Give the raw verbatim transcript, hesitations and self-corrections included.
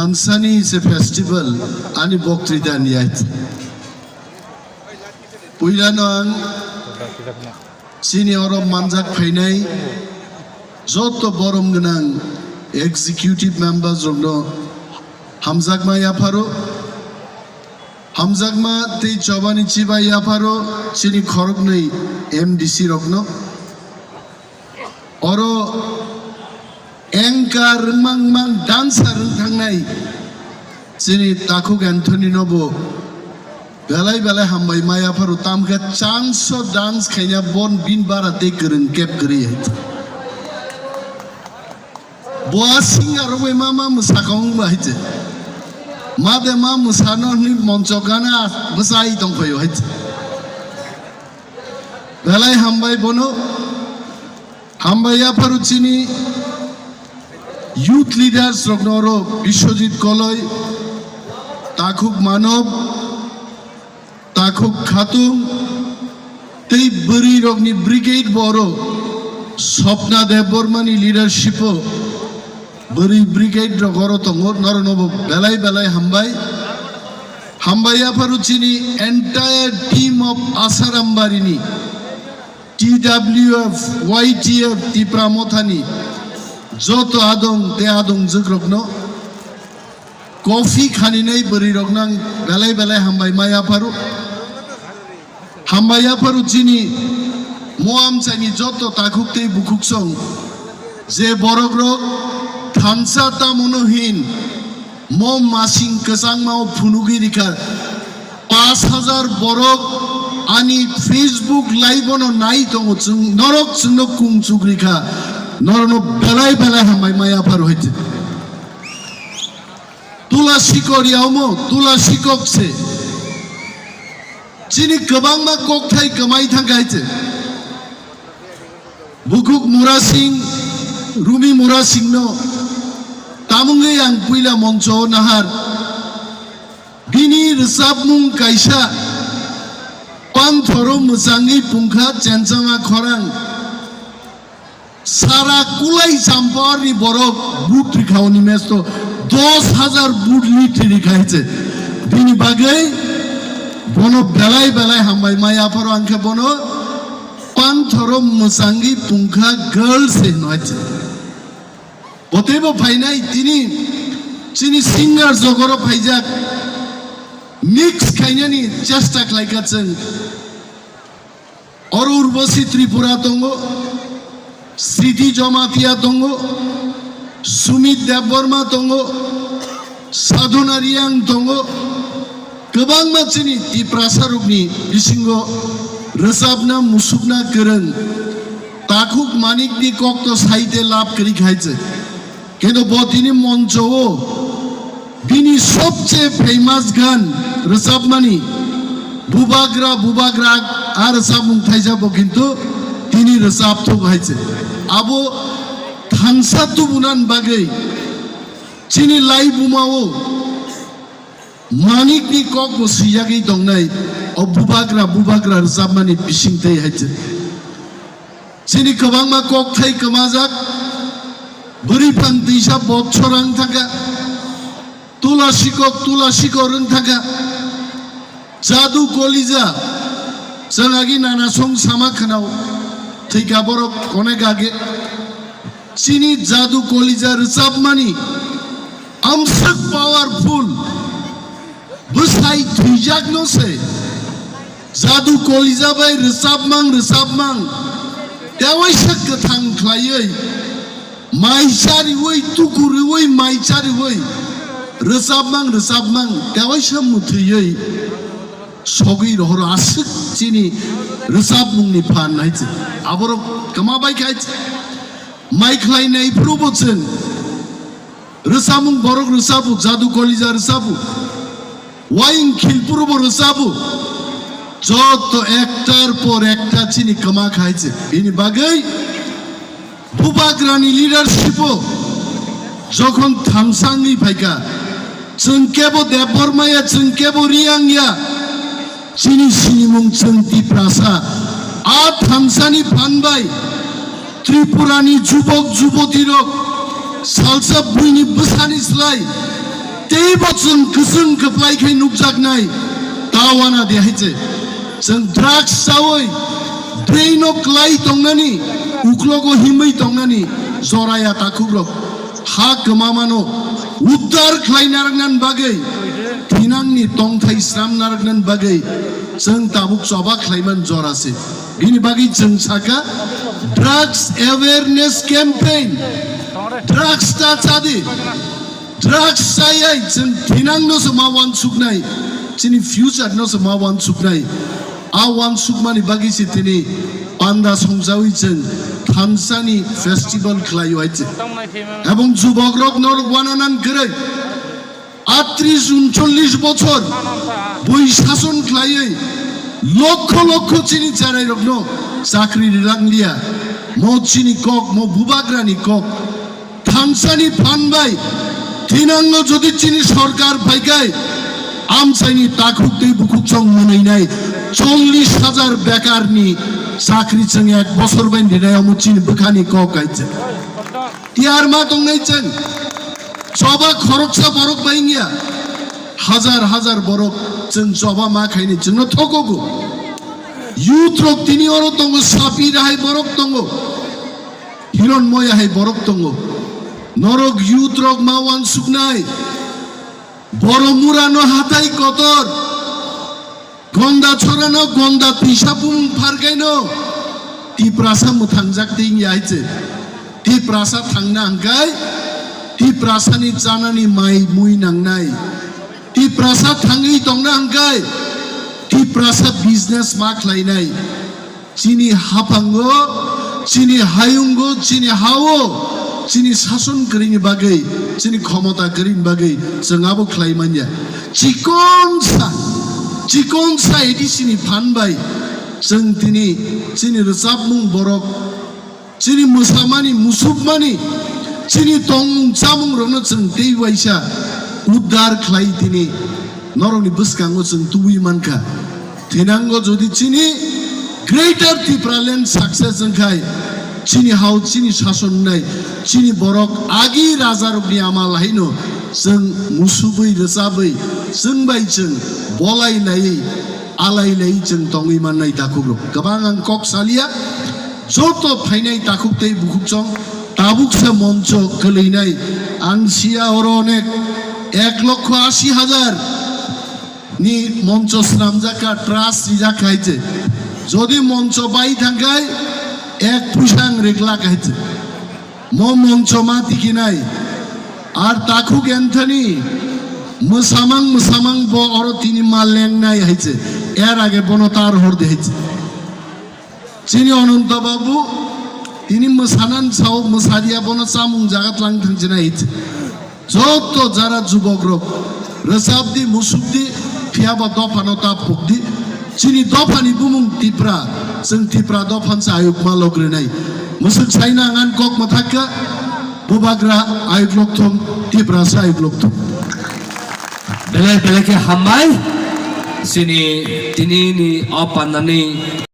Thansani se festival ani boktwita ni ait. Puilano ang chini oro manjak phainai joto borom gwnang executive members rokno hamjakma yapharo. Hamjakma tei chobani chibai yapharo chini khoroknwi M D C rokno. Oro anchor wngmang mang dancer wng thangnai chini Takhuk Anthony no bo belai belai hambai ma yapharo, tamkhe chance o dance khaina bon bin bara tei kwrwng kep kwrwi hai. Bo a singer rok bai ma ma mwsakha wng ba hai se. Ma de ma mwsano hwnwi moncho gana bwsai tongphaio hai se. Belai hambai bono. Hambai yapharo chini youth leaders rokno oro Biswajit Koloi, Takhuk Manob, Takhuk Khatung tei bwrwi rokni brigade bo oro Swapna Debbarma ni leadership o bwrwi brigade rok oro tongo, norokno bo belai belai hambai. Hambai yapharo chini entire team of Asarambari ni T W F, Y T F, Tipra Mothani joto adong tei adongjwk rokno coffee khaninai bwrwi rokno ang belai belai hambai ma yapharo. Hambai yapharo chini mo amchaini joto takhuk tei bukhuk song je borok rok thansa tamono hin mo masing kwchangma o phunugwi rikha. Pash hajar borok ani Facebook live ono nai tongo, chwng norok chwngno kung chuk rikha, norokno belai belai hambai ma yapharo hai. Tula sikor ya omo, tula sikok se. Chini kwbangma kokthai kwmai thangkha hai se. Bukhuk Murasing, Rumi Murasingno tamungwi ang puila moncho o nahar. Bini rwchapmung kaisa, Panthoro mwchangwi pungkha chenchama khorang. Sara kulai Champawar ni borok but rikha oni match to dos hajar but lead rikha hai se. Bini bagwi bono belai belai hambai ma yapharo, ang khe bono Panthoro mwchangwi pungkha girls se hino hai se. Bo teibo phainai tini chini singer jogoro phaijak mix khainani chesta khlaikha chwng. Oro Urbosi Tripura tongo, Sriti Jamatia tongo, Sumit Debbarma tongo, Sadhana Riang tongo, kwbangma chini Tiprasa rokni bisingo rwchapna musukna kwrwng Takhuk Manikni kokto saite lab kwrwi khai se. Kintu bo tini moncho o bini sobche famous gan rwchapmani Bubagra Bubagra a rwchapmung thaisa bo kintu tini rwchap thuk hai se. Abo thansa tubunan bagwi chini lai buma o Manikni kok bo swijagwi tongnai o Bubagra Bubagra rwchapmani bising tei hai se. Chini kwbangma kokthai kwmajak, bwrwi phang twisa botchor wng thangkha, tula sikok tula sikor wng thangkha, jadu kolija, chwng agi nana song sama khwnao, thwika borok onek age. Chini jadu kolija rwchapmani amswk powerful. Bwsai thwijakno se jadu kolija bai rwchapmang rwchapmang tewaisa kwthang khlaiwi mai chariwi tukuriwi mai chariwi rwchapmang rwchapmang tewaisa mwthwiwi sogwi rohoro aswk chini rwchapmungni phan hai se. Aborok kwma bai khai mai khlainai phuru bo chwng Rwchapmung borok rwchabu, jadu kolija rwchabu, waing khilpuru bo rwchabu. Joto ektar por ekta chini kwma khai se. Bini bagwi Bubagrani leadership o jokhon thamsangwi phaikha, chwng kebo Debbarma ya, chwng kebo Riyang ya, chini sinimung chwng Tiprasa. A thamsani phan bai Tripurani jubok jubotirok salsa buini bwsani slai Teibo chwng kwchwng kwplai khai nukjaknai ta wana de hai se. Chwng drugs chawi, drain o klai tongnani, uklogo himwi tongnani, joraya takhukrok. Ha kwmamano uddar khlai narwknani bagwi, thinangni tongthai sram narwknani bagwi, chwng tabuk choba khlaiman jora se. Bini bagwi chwng saka drugs awareness campaign, drugs ta chadi. Drugs chayai chwng thinangno se ma wansuknai, chini future no se ma wansuknai. A wansukmani bagwi se tini panda songjawi chwng thansani festival khlaiwi chwng. Ebong jubokrok norok wananan kwrwi atris uncholish bochor bui sason khlaiwi lokho lokho chini charairokno chakri rilanglia. Mo chini kok, mo bubagrani kok. Thansani phan bai thinango jodi chini sorkar phaikai, amchaini takhuk tei bukhuk chong mwnwinai chollish hajar bekarni chakri chwng ek bosor bai rinai omo chini bwkhani kok kaisa. Tiyar ma tongnai chwng choba khoroksa borok bai wngya, hajar hajar borok chwng choba ma khaini chwngno thokogo. Youth rok tini oro tongo, sapi rahai borok tongo. Hiron moya hai borok tongo. Norok youth rok ma wansuknai. Boromurano hatai kotor. Gonda chorano gonda tisa bumung pharkaino. Tiprasa mwthangjak tei wngya hai se. Tiprasa thangna hwnkhe Tiprasani chanani mai mui nangnai. Tiprasa thangwi tongna hwnkhe Tiprasa business ma khlainai. Chini haphango, chini hayungo, chini hao, chini sason kwrwini bagwi, chini khomota kwrwini bagwi chwng abo khlai manya. Chikonsa, chikonsa A D C ni phan bai chwng tini chini rwchapmung borok, chini mwsamani, musukmani, chini tongmung chamungrokno chwng tei waisa uddar khlai tini norokni bwskango chwng tubui mankha. Thinango jodi chini Greater Tipraland success wngkhai, chini hao, chini sason wngnai, chini borok agi rajarokni amal haino chwng musubwi rwchabwi chwng bai chwng bolai laiwi alai laiwi chwng tongwi mannai takhukrok. Kwbang ang kok salia, joto phainai takhuk tei bukhuk chong tabuksa moncho kwlwinai ang sia oro onek ek lokho asi hajar ni moncho swnamjak kha, trust rijak kha hai se. Jodi moncho bai thangkhai, ek puisa ang rikla kha hai se. Mo moncho ma tikinai. Ar takhuk Anthony mwsamang mwsamang bo oro tini ma lengnai hai se. Er age bono tar hor di hai se. Chini Ononto Babu, tini mwsanan sao mwsariya bono chamung jaga tlang thangchina hit. Joto jara jubok rok, rwchap di, musuk di, phiya ba dopha no tap puk di. Chini dopha ni bumung Tipra, chwng Tipra dopha sa ayuk ma lok rinai. Musuk saina ngan kok mathak kha, bubagra ayuk lok thung, Tipra sa ayuk lok thung. Belai belai khe hambai, chini tini ni o panda ni